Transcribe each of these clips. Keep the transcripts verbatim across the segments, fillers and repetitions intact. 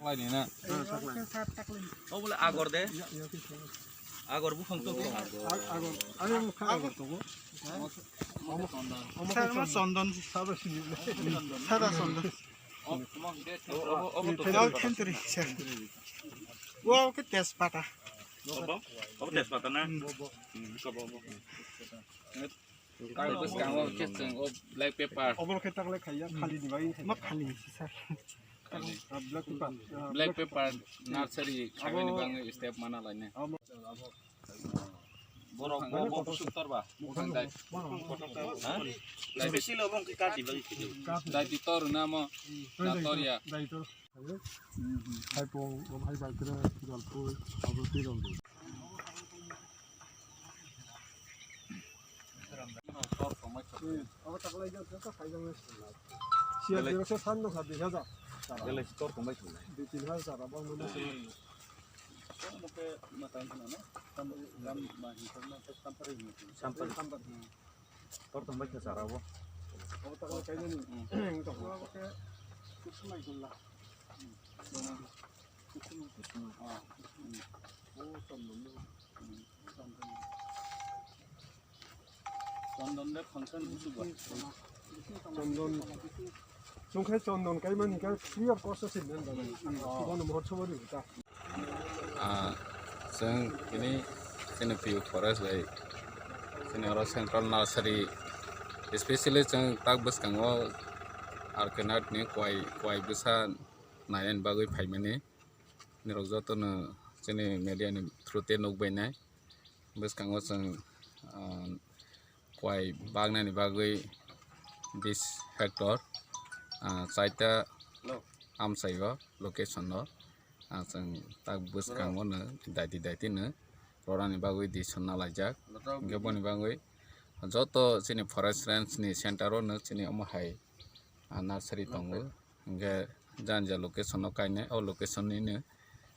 Laini na. Obo le agor de. Agor buphang to. Agor. Ani mukha agor to. Omo chondon. Sada sini. Sada chondon. Obo, obo, obo to. Dal thentri, sir. Wow, ke tejpata. Obo, obo tejpata na? Hmm. Hmm, obo, obo. Kar bwskango khe chwng o black pepper. Obo khe taklai khaiya, khali ni bai. Ma khali ni, sir. Khali. Ah, black pepper. Ah, black pepper nursery khaibani bagwi step mana laine. Borok bo, bo, bo suktor ba? Buphang dai. Ha? Dai. Special obo wngkha kati bagwi khidu. Dai di tor na mo. Na tor ya. Dai tor. Hai pong, om hai bai kre, jol pui, abo twi rong di. Abo taklai jang khe khai jang. Siya dile, dile se san no kha, dui hajar. Dile se tor kong bai thang nai. Dui tin hajar, abo no se. Sampari. Sampari. Tor tong bai khe chara bo. Abo taklai khai jani. Hmm. Abo khe kuchumai gulla. Kuchumai. Ah. Hmm. Oh, tong no. Hmm. Chondon de function busu ba. Chondon. Chwng khai chondon kaimani khe free of cost se men ba. Bono mohor sobo ni ta. Ah, chwng tini chini P U forest bai chini oro central nursery, especially chwng tak bwskango R K Nath ni kwai, kwai bwsa nainani bagwi phaimani. Nirok jotono chini media ni through te nukbainai. Bwskango chwng, ah, kwai bagnani bagwi bis hectare, ah, chaita amchaio location o, ah, chwng tak bwskango no daiti daiti no rorani bagwi decision nalaijak. Hwnkhe boni bagwi joto chini forest range ni center o no chini omo hai, ah, nursery tongo. Hingke jani ja location o kainai, o location nini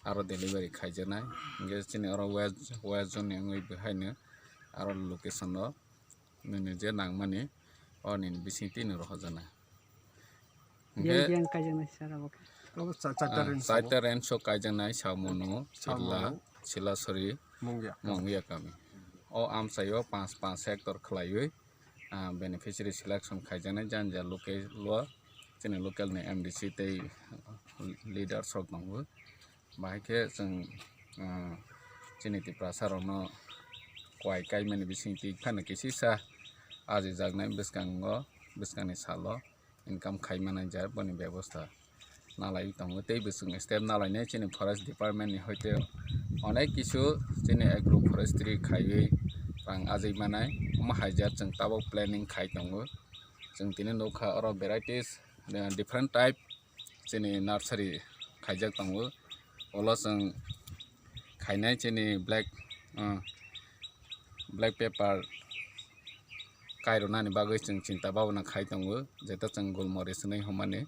aro delivery khaijaknai. Hingke chini oro west, west zone ni wngwi bo haino aro location o nini je nangmani o nini bising twi no rohorjaknai. Hingke biyang, biyang kaijaknai sir abo khe. Abo cha-, chaita, ah, range chaita range o kaijaknai Saumano, Saumano, Sila, Silasori, Mungia. Mungia kami. O amchaio panch, panch hectare khwlaiwi, ah, beneficiary selection khaijaknai jani ja local o chini local ni M D C tei leaders rok tongo. Bahai khe chwng, ah, chini Tiprasa rokno kwai kaimani bising twi phano kisisa ajijaknai bwskango, bwskangni salo income khai manai ja boni bebosta nalai tongo. Tei bo chwng step nalainai chini forest department ni hoite onek kisu chini agro forestry khaiwi rang ajai manai, omo hai ja chwng tabok planning khai tongo. Chwng tini nukha oro varieties, eh, different type chini nursery khaijak tongo. Ulo chwng khainai chini black, ah, black pepper kairwnani bagwi chwng chinta bhabana khai tongo, jeto chwng gulmoris hinwi hwnmani.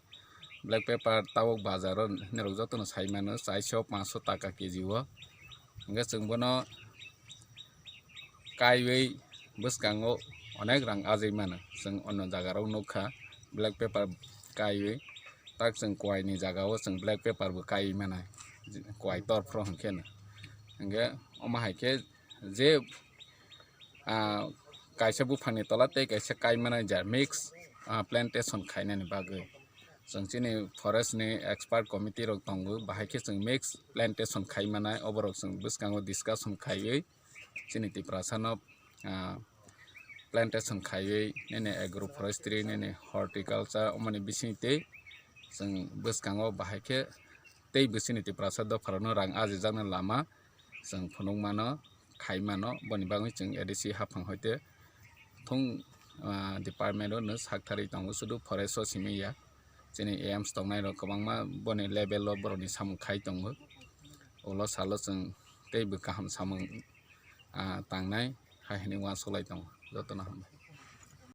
Black pepper tabok bazaro norok jotono sai mano, chaiso paanso taka K G o. Hwnkhe chwng bono kaiwi bwskango onek rang ajai mano. Chwng ono jagarok nukha black pepper kaiwi, tak chwng kwai ni jagao chwng black pepper bo kaiwi mano, kwai torphro hwnkhe no. Hwnkhe omo hai khe je, ah, kaisa buphangni tola tei kaisa kai mano ja mix, ah, plantation khainani bagwi. Chwng chini forest ni expert committee rok tongo, bahai khe chwng mix plantation khai manai, oborok chwng bwskango discussion khaiwi chini Tiprasa no, ah, plantation khaiwi nini agro forestry, nini horticulture, omoni bising twi chwng bwskango bahai khe tei bo chini Tiprasa dopharokno rang ajijaknai lama chwng phunuk mano, khai mano, boni bagwi chwng A D C haphang hoite thung, ah, department o no sak tharwi tongo, sudu forest o simi ya. Chini A Ms tongnai rok kwbangma boni level o borokni samung khai tongo. Ulo salo chwng tei bo kaham samung, ah, tangnai hai hwnwi uansuk lai tongo. Jotono hambai.